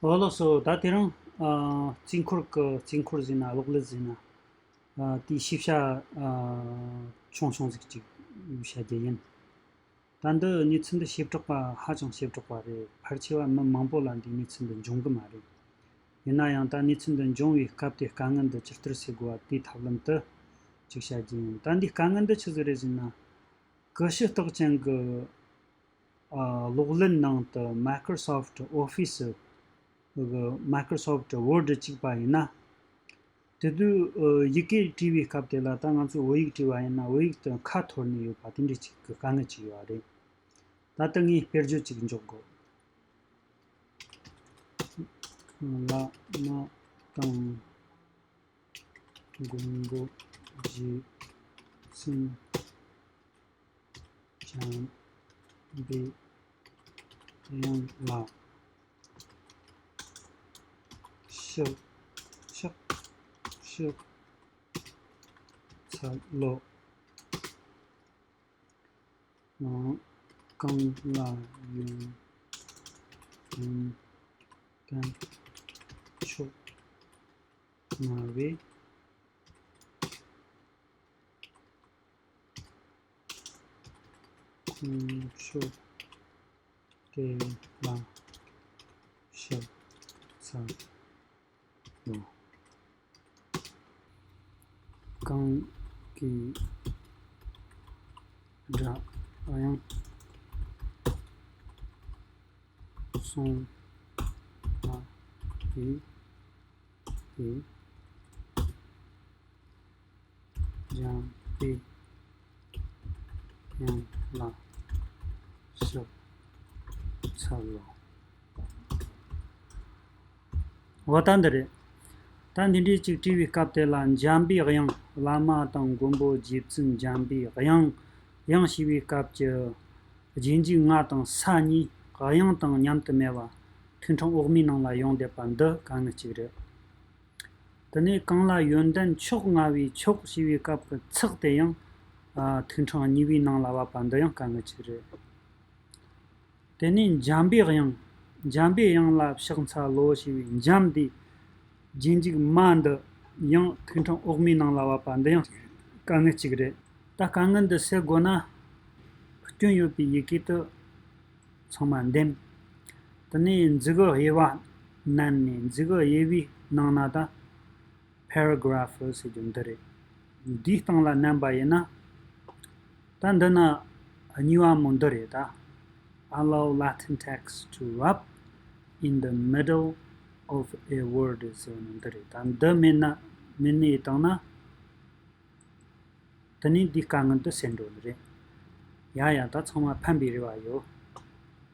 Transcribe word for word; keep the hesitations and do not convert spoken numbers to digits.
ཨོ་ལགས་སོ། ད་དེ་རིང་ཨ་རྩིས་འཁོར་གྱི་རྩིས་འཁོར་ཟེར་ན་གློག་ཀླད་ཟེར་ན་ཨ་དེའི་ཤེས་བྱ་ཨ་ཆུང་ཆུང་ཟིག་ཅིག་བཤད་རྒྱུ་ཡིན། ད་འདི་གནས་ཚུལ་འདི་བྱེ་བྲག་པ་ཧ་ཅང་བྱེ་བྲག་པ་རེད། ཕལ་ཆེ་བ་མི་མང་པོ་ལ་འདིའི་གནས་ཚུལ་འདི་འབྱུང་གི་མ་རེད། ཡིན་ན་ཡང་ད་གནས་ཚུལ་འདི་འབྱུང་བའི་སྐབས་དེ་དཀའ་ངལ་འདི་ཇི་ལྟར་སེལ་དགོས་པ་དེའི་ཐབས་ལམ་དུ་ཅིག་བཤད་རྒྱུ་ཡིན། ད་འདིའི་དཀའ་ངལ་འདི་ཆི་ཟིག་རེད་ཟེར་ན། ཀུ་ཤུ་རྟགས་ཅན་གྱི་ཨ་གློག་ཀླད་ནང་དུ་Microsoft Office གི་Microsoft Word གཅིག་པ་ཡིན་ན། དེ་དུས་ཨ་ཡི་གེ་བྲིས་པའི་སྐབས་དེ་ལ་ད་ང་ཚོས་བོད་ཡིག་བྲིས་པ་ཡིན་ན་བོད་ཡིག་དེ་ཁ་འཐོར་ནས་ཡོད་པ་དེ་འདྲ་ཅིག་གི་དཀའ་ངལ་ཅིག་ཡོད་པ་རེད། ད་ལྟ་ངས་དཔེར་བརྗོད་ཅིག་འཇོག་དགོས། བླ་མ་དང་མགོན་པོ་རྗེ་བཙུན་འཇམ་པའི་དབྱངས་ལ་ཕྱག་ཕྱག་ཕྱག་འཚལ་ལོ། གང་ལ་ཡོན་ཏན་མཆོག་མངའ་བའི། ཁོང་ཁྲོ་དེ་ལ་ཕྱག་འཚལ་ལོ། གང་གི་སྒྲ་དབྱངས་སོང་བ་དེ་དེ། འཇམ་པའི་དབྱངས་ལ་ཕྱག་འཚལ་ལོ། འོ་ད་འདི་རེད། ད་འདི་འདྲའི་ཅིག་བྲིས་པའི་སྐབས་དེ་ལ་འཇམ་པའི་དབྱངས། བླ་མ་དང་མགོན་པོ་རྗེ་བཙུན་འཇམ་པའི་དབྱངས། དབྱངས་ཞེས་པའི་སྐབས་ཀྱི་རྗེས་འཇུག་ང་དང་ས་གཉིས་དབྱངས་དང་མཉམ་དུ་མེད་པ་ཐིག་ཕྲེང་འོག་མའི་ནང་ལ་ཡོང་བསྡད་པ་འདི་དཀའ་ངལ་ཅིག་རེད། དེ་ནས་གང་ལ་ཡོན་ཏན་མཆོག་མངའ་བའི། མཆོག་ཞེས་པའི་སྐབས་ཀྱི་མཆོག་དེ་ཡང་ཨ་ཐིག་ཕྲེང་གཉིས་པའི་ནང་ལ་བབས་པ་འདི་ཡང་དཀའ་ངལ་ཅིག་རེད། དེ་ནས་འཇམ་པའི་དབྱངས། འཇམ་པའི་དབྱངས་ལ་ཕྱག་འཚལ་ལོ་ཞེས་པའི་འཇམ་དེ་རྗེས་འཇུག་མ་འདི་ཡང་ཐིག་ཕྲེང་འོག་མའི་ནང་ལ་བབས་པ་འདི་ཡང་དཀའ་ངལ་ཅིག་རེད། ད་དཀའ་ངལ་འདི་སེལ་དགོས་ན་སྐྱོན་ཡོད་པའི་ཡི་གེ་དེ་ཚང་མ་འདེམས། དེ་ནས་འཇུག་གུ་དབྱེ་བ་བསྣན་ནས་འཇུག་གུ་དབྱེ་བའི་ནང་ན་ད་paragraph ཟེར་རྒྱུ་འདི་རེད། འདིའི་སྟེང་ལ་མནན་པ་ཡིན་ན། ད་འདི་ན་གཉིས་པ་མོ་འདི་རེད་ད། Allow Latin text to rub in the middle of a word ཟེར་བ་ནི་འདི་རེད་ད། འདི་མེད་ན་མེད་ནས་བཏང་ན། དེ་ནས་འདིའི་དཀའ་ངལ་འདི་སེལ་འགྲོ་ནི་རེད། ཡ་ཡ། ད་ཚང་མ་ཕན་པའི་རེ་བ་ཡོད།